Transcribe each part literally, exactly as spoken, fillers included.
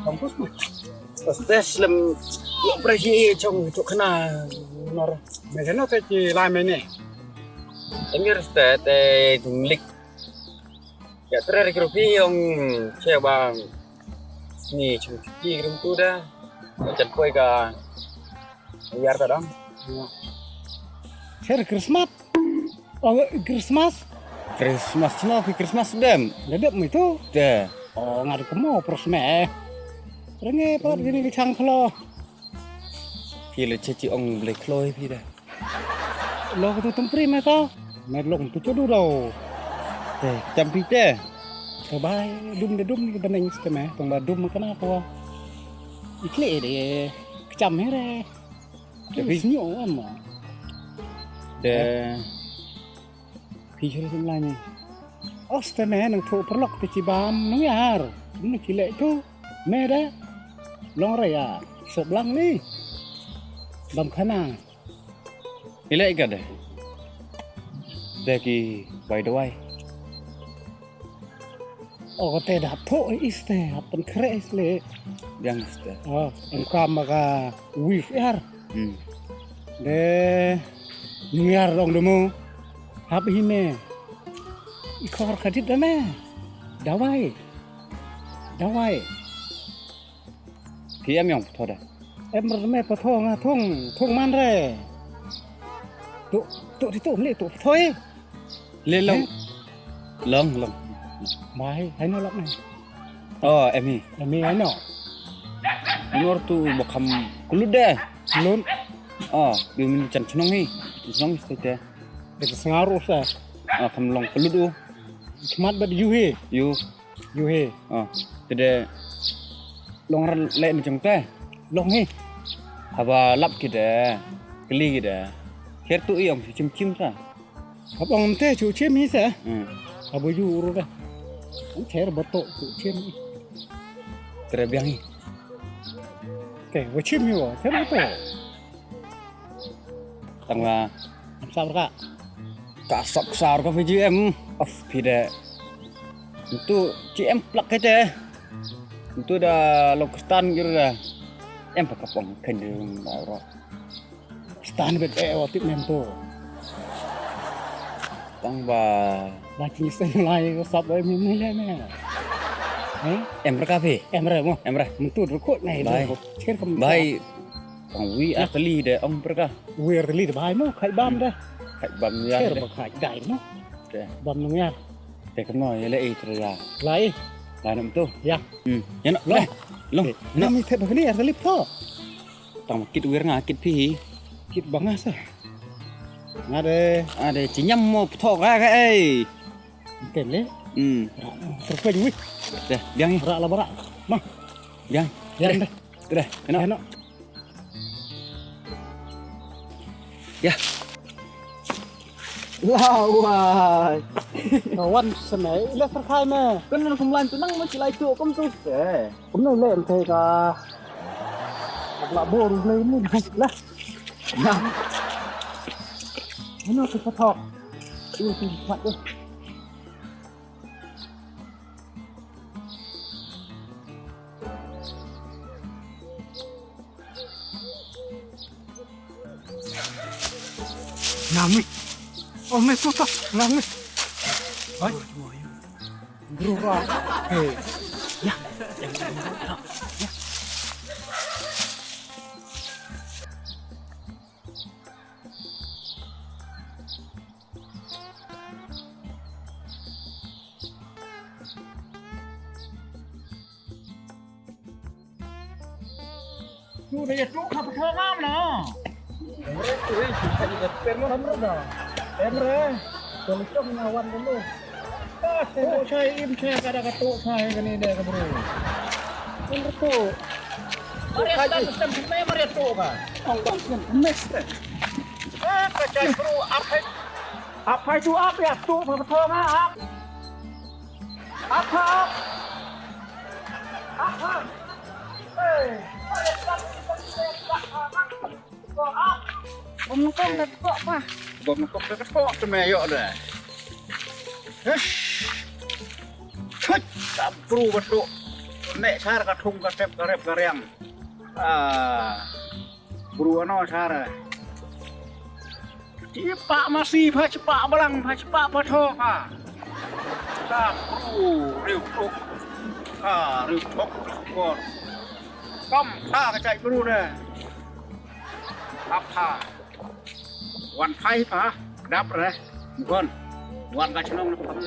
Kampus ma. Stes lem. Yo presi chong chok khana. Nor. Mejano te chi lai mene. Emir ste te jumlik. Ya, tre ri kru phi ong che bang. Ni chung ki rum tu da. Jan poi ka yar ta dang. Cher Christmas. Oh, Christmas. Christmas chno ki Christmas dem. Da dep mi tu. De. Oh, ngar kemo pros me. Renge pat gini ki chang khlo. Phi le che chi ong ble khlo phi da. Lo ko tu tumpri me to. Me lo ko tu chodu lo. Te, champi te. Te bai, dum de dum ni beneng ste me. Tong ba dum kana ko. Ikle de. Kcham here. Te phi snyo ama. De. Phi chul sim lani. Os te me nang thu perlok te chi bam nang yar. Nang chi le tu. Me de. Long re ya. Sop lang ni. Bam khana. Ilai ka de. De ki bai dawai. O ka te da hap thoh iste, hap pynkhreh iste. Biang iste. O, em ka ma ka wif yar. Hmm. De nung yar dong demo. Hap hi me. I khor ka dit da me. Dawai. Dawai. Ki em yong ptho da. Em re me ptho nga thong, thong man re. Tu, tu di tu mli tu ptho e. Le long. Eh? Long, long. Mai, hai no lak nai. Oh, em hi. Em hi, hai no. Nor tu ba kham klut de. Klut. Oh, bi min chan chnong hi. Chnong hi te. Te sngar u sa. Ah, kham long klut u. Chmat bat yu hi. Yu. Yu hi. Ah, te de long ran le ni jong te. Long hi. Haba lap ki de. Kli ki de. Kher tu i ong chim chim sa. Hab ong te chu chim hi sa. Hmm. Haba yu ru de. Ang kher ba to chu chim hi. Te de biang hi. Te wa chim hi wa. Te ba to. Tang la. Am sar ka. Ka sap sar ka P G M. Of phi de. Tu G M plak ka te. Tu da long kristan gitu da. Em pa kapong kan de da ro. Kristan bet e wa tip mem tu. Tang ba. Ba king sen lai ko sap ba mi mi le me. Eh? Em re ka phi. Em re mo. Em re. Mentu ru ko nai. Bai. Cher kam. Bai. Ong wi ar teli de ong perka. Wi ar teli de bai mo khai bam de. Khai bam ya. Cher ba khai dai mo. De. Bam nung ya. Te keno ya le ei tre ya. Lai. Lai nam tu. Ya. Hmm. Ya no. Long. Long. Nam mi te ba ni ar teli pho. Tang kit wir nga kit phi. Kit ba nga sa. Nga de. Ade chinyam mo ptho ka ka ei. Tem le. Hmm. Terpeng wi. De, biang ni. Ra la bara. Ma. Biang. Biang de. Tre, kena. Kena. Ya. Lawai. Kawan semai, ila serkai me. Kan nang kumlan tu nang ma chilai tu kum tu. Eh. Kum nang le em te ka. Ak la bor le ni lah. Nah. Ini aku ketok. Ini tu mat tu. Nami. Oh, me tu tak. Nami. Hai. Bro, ra. Hey. Ya. Ya. Tu da ya tu ka pa ngam na. Mre tu i tu ka i da per mo. Amra da. Emre. Ko ni tu na wan dulu. Ah, tu chai im chai ka da ka tu chai ka ni de ka bro. Amra tu. Mare tu ka. Ong bang sem meste. Ah, ka chai bro, apai. Apai tu ap ya tu pa thong ap. Ap ap. Ap ap. Hey. Bom nyngkong da tpok pa. Bom nyngkong da tpok te me ïoh de. Hish. Chut, ta bru ba tu. Ne shar ka thung ka tep ka rep ka riang. Ah. Bru ano shar. Ti pa masi pa, ti pa balang pa, ti pa patho pa. Ta bru riu thuk. Ka riu thuk. Kam ta ka chai bru ne. Ap ha. Wan phai pa dap re. Ngon. Wan ka chnong ne pam.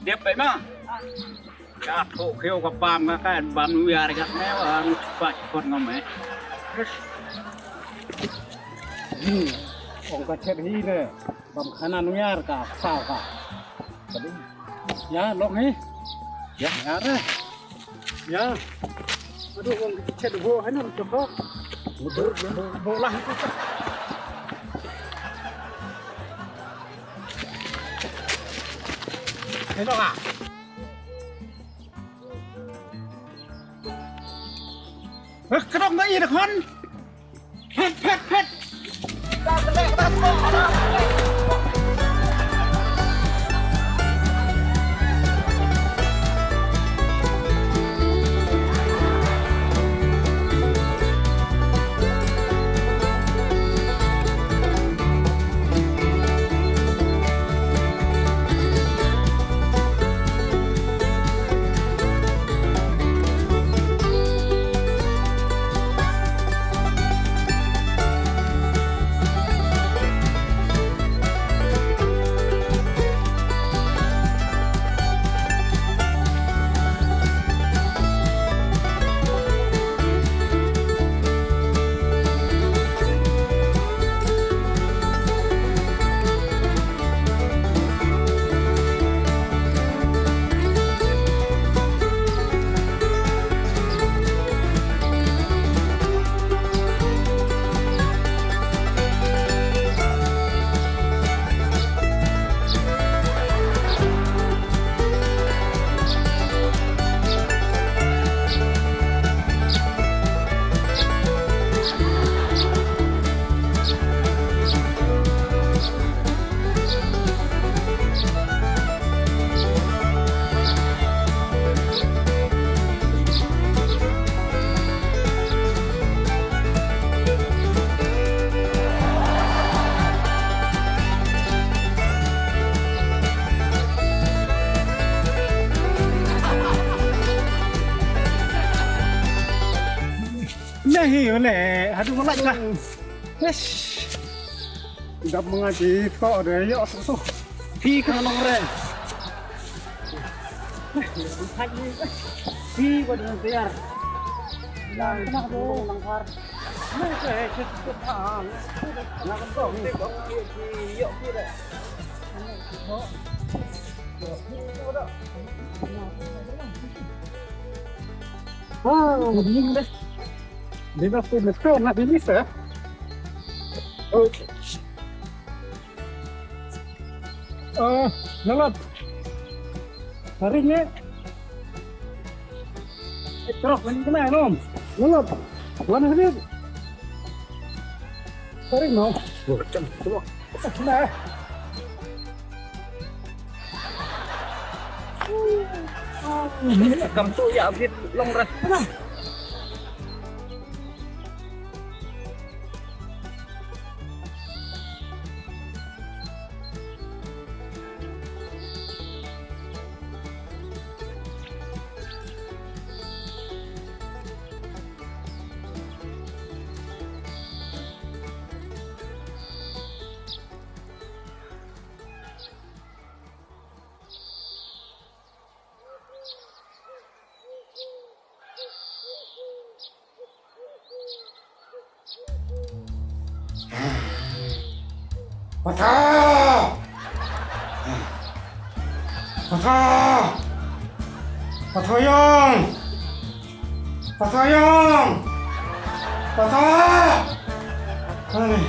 Dep bai ma. Ka tho kheo ka pam ka ka bam nu yar ka ne wa nu pa kon ngam eh. Hmm. Ong ka chet hi ne. Bam khana nu yar ka sa ka. Tadi. Ya long hi. Ya. Ya re. Ya. Aduh, ong ka chet bo hai nam to ko. Bo, bo, bo lah itu. Hello ah. Eh, kedok ngai dah kon. Phet, phet, phet. Nahi ole, aduh, malak ka. Yes. Dap mengaji ko de yo tu. Phi ka long re. Phi ko de tiar. Lang kena ko lang kar. Ni ke ke ke pa. Nak ko ni ko yo phi de. Ah, ni de. Dia dah pun betul nak ini sah. Oh. Eh, Nalot. Hari ni. Eh, terus ni kena nom. Nalot. Mana ni? Hari no. Macam tu. Nah. Kam tu ya bit long ras. Patha! Patha! Patha Yong! Patha Yong! Patha! Ani.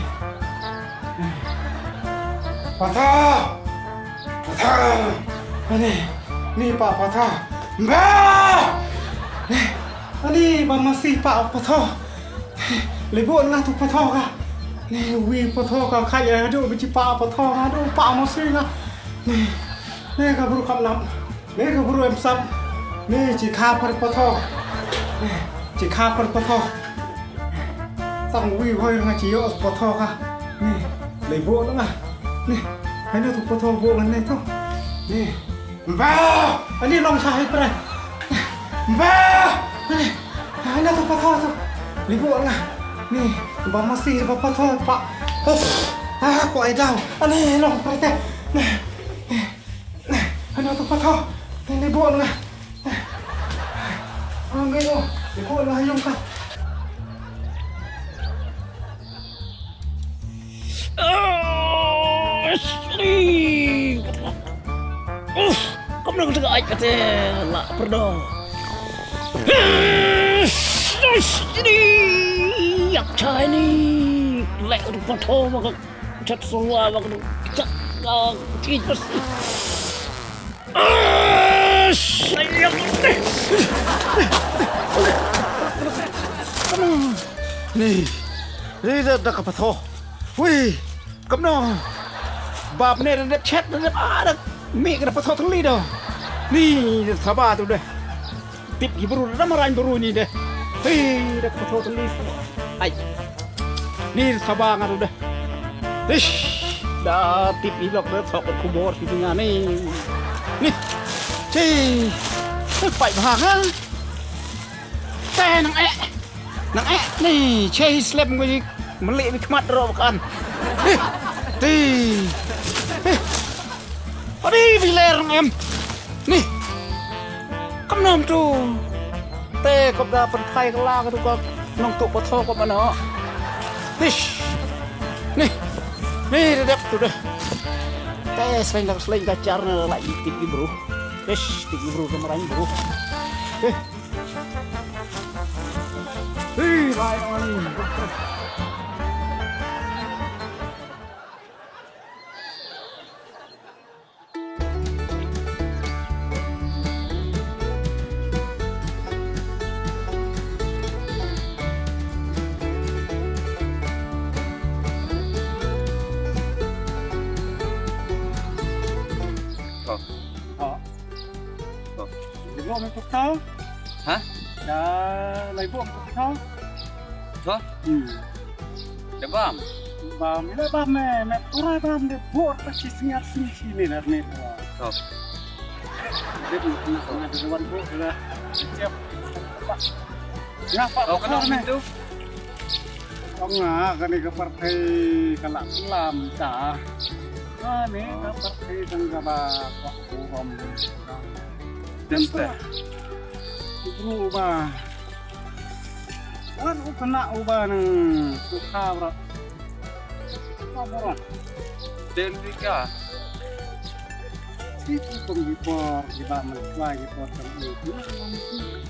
Patha! Patha! Ani, ni pa Patha. Ba! Ani, ba masi pa Patha. Lei bun nga tu patho ka. Ne wi patho ka kha ya do bi ci pa patho nga do pa mo si nga. Ne ne ka bru kam nam. Ne ka bru em sap. Ne ci kha par patho. Ne ci kha par patho. Tang wi hoi nga ci yo patho ka. Ne lei bun nga. Ne hai na tu patho bun nga ne tu. Ne. Ba! Ani long sa hai pre. Ba! Ani, ani tu patho tu. Lei bun nga. Ni, ba masi ba patho pa. Uf. Ah, ko ai dau. Ani long pre te. Ani tu patho. Lei bun nga. Ang gino. Lei bun nga yung ka. Uf, kam nang tega ai kate la perdo. Uf, yak chai ni lek tu patho bak chat sungwa bak tu chat ga cit pas. Ni, ni da da ka patho. Wi, kam no. Bap ne da dep chet da dep a da mi ka da patho tli do. Ni da thaba tu de. Tip ki bru da marain bru ni de. Hei da patho tli. Ai. Ni thaba nga tu de. Ish, da tip ilok da thok khubor si nga ni. Ni. Chi. Pai bha nga. Te nang eh. Nang eh ni che slem ko ji meli bi khmat ro kan. Ti. Adi bi ler nang em. Ni. Kam nam tu. Te kop da pen phai kala ka tu ka nong tu patho ko mano. Ish. Ni. Ni dep tu deh. Te sleng dak sleng ka char na la tik di bru. Ish, tik di bru ka marain bru. Eh. Hey, bye, Oni. Oh. Oh. Oh. Di bom tu tau. Ha? Da lai bom tu tau. Tho? Hmm. Da bam. Bam, da bam me, me pura bam de bor ta si singat sing si ni nar ni. Tho. Dia tu nak nak ada wan bor dah. Siap. Ngapa? Oh, kena me tu. Ong nga kane ka pyrthei ka la klam ta. Kane ka pyrthei tang kaba kwah burom. Teng teh. Bru ba. Wan u kena uba nang tukha bro. Ka bro. Teng dika. Situ pengibor, kiba mentua gibor tang u.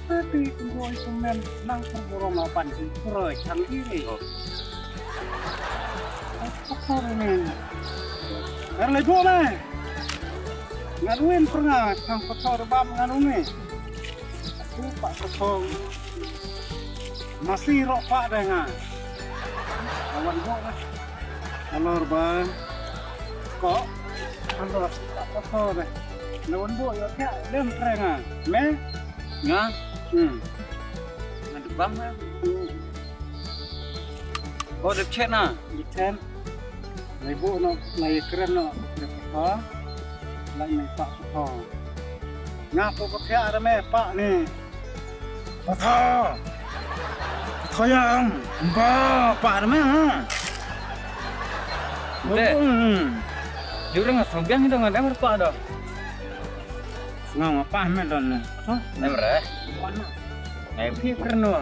Tapi pengibor semen nang pengibor mapan gibor tang ini. Oh. Apa kau ni? Kan lagi dua ni. Ngaduin pernah tang kotor bam ngadu ni. Aku pak kosong. Masih rok pak dengan. Kawan gua lah. Alor ba. Ko. Alor. Tak apa deh. Lawan bu ya kya dem prenga. Me? Nga? Hmm. Nga debam ha. Oh, dep chet na. Dep chet. Lai bu no, lai kren no. Dep ha. Lai me pak ha. Nga ko ko kya ada me pak ni. Patho. Patho yang. Ba, pa na ma. Te. Hmm. Jurang so biang itu ngadang pa do. Nga ma pa me don. Patho. Em re. Pa na. Ngai pi kerno.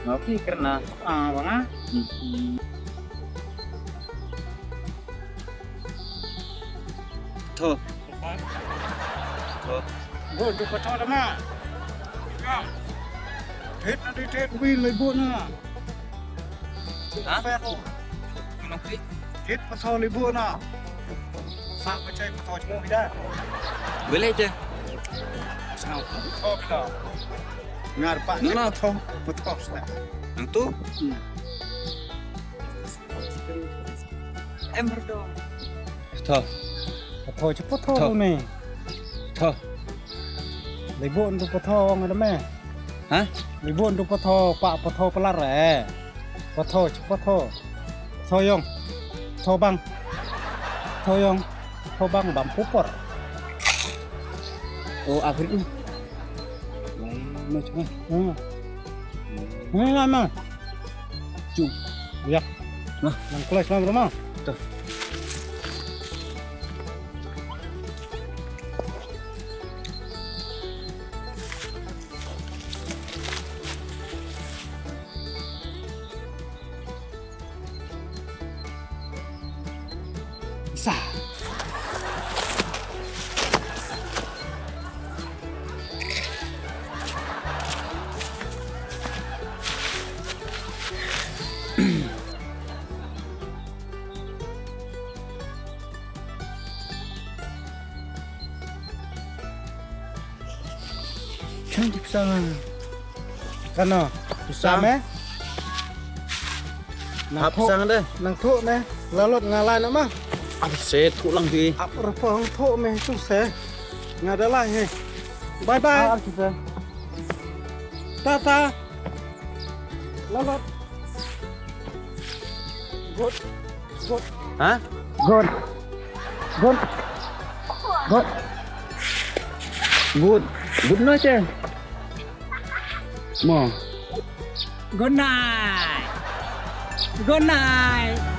Ngai pi kerna. Ah, banga. Hmm. Tho. Tho. Go, du patho da ma. Thit na di thit wi lai bu na. Ha? Fer. Nok ti. Thit patho lai bu na. Sa pa chai patho chmo bida. Bele je. Sa patho bida. Ngar pa. Nang na. Patho, patho sta. Nang tu? Hmm. Tho. Patho, chu patho. Tho. Une. Tho. Lei bun tu patho ong ada me. Ha? Lei bun tu patho, pa patho palar eh. Patho, chu patho. Patho yong. Patho bang. Patho yong. Patho bang bam pupor. Oh, akhir tu. Lai, no, cuma. Hmm. Ni lah, Mang. Cung. Ya. Nah. Nang kelas, Mang, rumah. Tuh. Sa. Kan dipsang. Kano? Dipsang me? Nang hap thu, sang de. Nang thu me. Lalut nga lai na ma. Ap se thu lang di. Ap repo hong thu me tu se. Nga da lai he. Bye bye. Ah, ap se. Tata. Lalut. Good. Good. Ha? Good. Good. Good. Good. Good night eh. Mo. Good night. Good night.